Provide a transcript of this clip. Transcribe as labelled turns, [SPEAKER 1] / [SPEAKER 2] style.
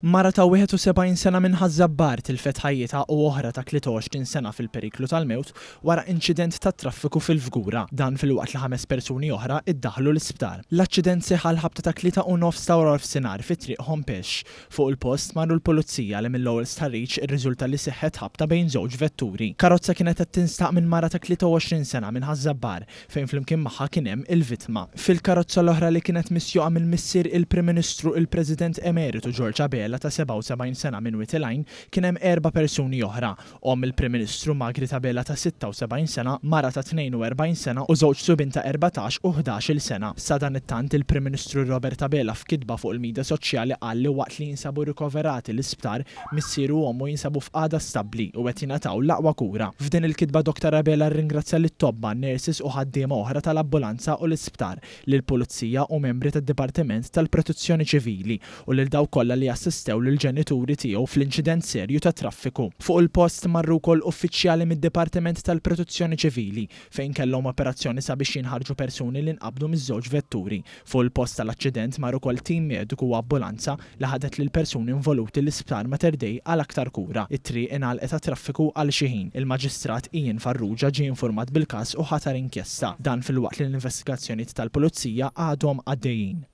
[SPEAKER 1] Mara ta' 71 sena minn Ħaż-Żabbar tilfet ħajjitha u oħra ta' 23 sena fil-periklu tal-mewt wara inċident tat-traffiku fil-Fgura. Dan filwaqt li ħames persuni oħra iddaħħlu l-isptar. L-aċċident seħħ għall-ħabta ta' tlieta u nofs ta' waranofsinhar fi Triq Hompesch. Fuq il-post marru l-Pulizija li mill-ewwel stħarriġ irriżulta li seħħet ħabta bejn żewġ vetturi. Karozza kienet qed tinstaq minn mara ta' 23 sena minn Ħaż-Żabbar fejn flimkien magħha kien hemm il-vittma. Fil-karozza l-oħra li kienet misjuqa minn missier il-Prim Ministru il-President Emeritu George Abela ta' 77 sena minn Wied il-Għajn kien hemm erba' persuni oħra, omm il-Prim Ministru Margaret Abela ta' 76 sena, mara ta' 42 sena u żewġ subien ta' 14 u 11-il sena. Sadanittant il-Prim Ministru Robert Abela f'kitba fuq il-midja soċjali qal li waqt li jinsabu rikoverati l-isptar Missieru u ommu jinsabu f'qagħda stabbli u qed jingħataw l-aqwa kura. F'din il-kitba Dr Abela rringrazzja lit-tobba, nurses u ħaddiema oħra tal-abbulanza u l-isptar, lill-Pulizija u membri tad-Dipartiment tal-Protezzjoni Ċivili u lil dawk kollha li assistew lill-ġenituri tiegħu fl-inċident serju tat-traffiku. Fuq il-post marru wkoll uffiċjali mid-Dipartiment tal-Protezzjoni Ċivili fejn kellhom operazzjoni sabiex jinħarġu persuni li nqabdu miż-żewġ vetturi. Fuq il-post tal-aċċident mar ukoll tim mediku u abbulanza li ħadet lill-persuni involuti l-Isptar Mater Dei għal aktar kura. It-triq ingħalqet għat-traffiku għal xi ħin. Il-Maġistrat Ian Farrugia ġie infurmat bil-każ u ħatar inkjesta. Dan filwaqt li l-investigazzjonijiet tal-Pulizija għadhom għaddejjin.